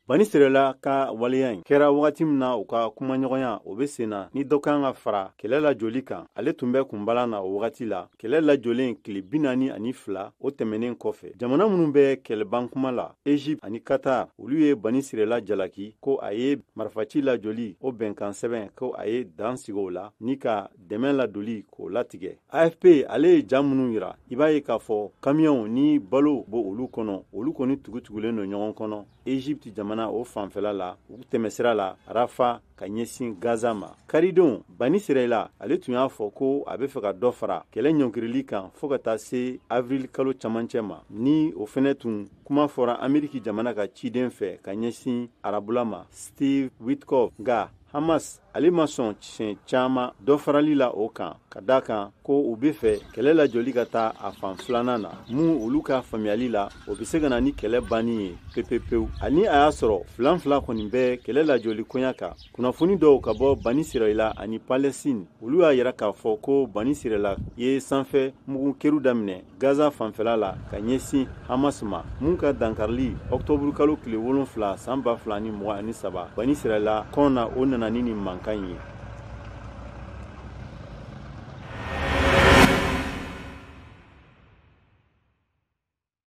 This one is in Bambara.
Banisirala ka waleya in kɛra wagati min na, u ka kumaɲɔgɔnya o bɛ sen na ni dɔ kan ka fara kɛlɛ lajɔli kan, ale tun bɛ kunbala na o wagati la. Kɛlɛ lajɔlen tile 42, o tɛmɛnen kɔfɛ, jamana minnu bɛ kɛlɛban kuma la, Egypte ani Qatar, olu ye Banisirala jalaki ko a ye marifaci lajɔli o bɛnkan sɛbɛn, ko a ye dan sigi o la ni ka dɛmɛ ladoli k'o latigɛ. AFP ale ye ja minnu yira, i b'a ye k'a fɔ kamiyɔnw ni balo bo olu kɔnɔ, olu kɔni tugutugulen don ɲɔgɔn kɔnɔ Egypte jamana o fanfɛla la, u tɛmɛsira la Rafa ka ɲɛsin Gaza ma. Karidon, Banisirala ale tun y'a fɔ ko a bɛ fɛ ka dɔ fara kɛlɛ ɲɔngirili kan fɔɔ ka taa se avril kalo camancɛ ma, ni o fɛnɛ tun kuma fɔra Ameriki jamana ka ciden fɛ ka ɲɛsin arabula ma, Steve Witkoff. Nka Hamas ale ma sɔn siɲɛ caman dɔ farali la o kan, ka da kan ko u bɛ fɛ kɛlɛ lajɔli ka taa a fan filanan na, mun olu ka faamuyali la, o bɛ se ka na ni kɛlɛ banni ye pepepewu. Ani a y'a sɔrɔ filan fila kɔni bɛ kɛlɛ lajɔli koɲa kan, kunnafoni dɔw ka bɔ Banisirala ani Palestine, olu y'a yira k'a fɔ ko Banisirala ye sanfɛ mugu keru daminɛ Gaza fanfɛla la ka ɲɛsin Hamas ma, mun ka dankarili octobre kalo tile 7 san 2023 Banisirala kɔn na, o nana ni nin mankan ye.